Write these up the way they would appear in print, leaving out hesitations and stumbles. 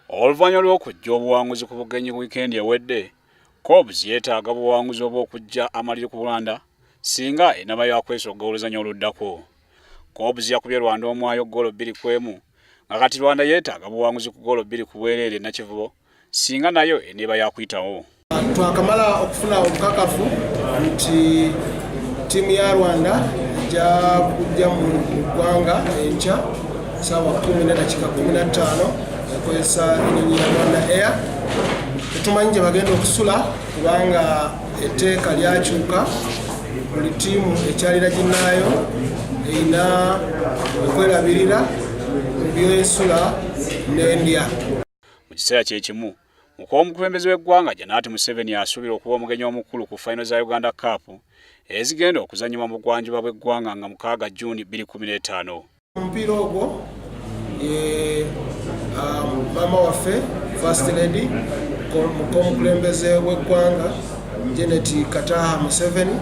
Oluvannyuma lw'okuggya obuwanguzi ku bugenyi wiikendi ewedde, Kobs yeetaaga buwanguzi obw'okuggya amaliri ku Rwanda singa enaaba yakwesogga oluzannya oluddako. Kobs yakubye Rwanda omwayo ggoolo 2-1 nga kati Rwanda yeetaaga buwanguzi ku ggoolo 2 ku bwereere Nakivubo singa nayo eneeba yakuyitawo. Twakamala okufuna obukakafu nti ttiimu ya Rwanda ejja kujja mu ggwanga enkya saawa 10:15 ekozesa ennyonyi ya Rwanda Air. Tetumanyi gye bagenda okusula kubanga etteeka lyakyuka, buli ttiimu ekyalira ginnaayo erina okwerabirira mu byensula n'endya. Mu kiseera kye kimu, muka omukulembeze w'eggwanga Janet Museveni asuubira okuba omugenyi omukulu ku fayino za Uganda Cup ezigenda okuzannyibwa mu bugwanjuba bw'eggwanga nga 6 Juni 2015. Omupiira ogwo ye maama waffe, First Lady, muka omukulembeze w'eggwanga Janet Kataha Museveni,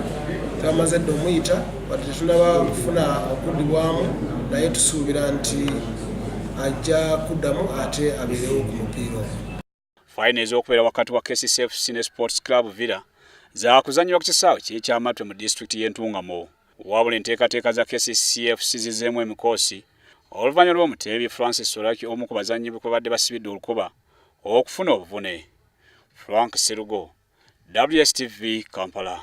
twamaze dda omuyita, but tetunaba kufuna okuddibwamu, naye tusuubira nti ajja kuddamu ate abeerewo ku mupiira ogwo. Fayino ez'okubeera wakati wa KCCFC ne Sports Club Villa zaakuzannyibwa ku kisaawe ky'Ekyamatwe mu disitulikiti y'Entungamo. Wabula enteekateeka za KCCFC zizeemu emikoosi oluvannyuma lw'omuteebi Francis Solaki, omu ku bazannyi kwe badde basibidde olukuba, okufuna obuvune. Frank Serugo, WSTV, Kampala.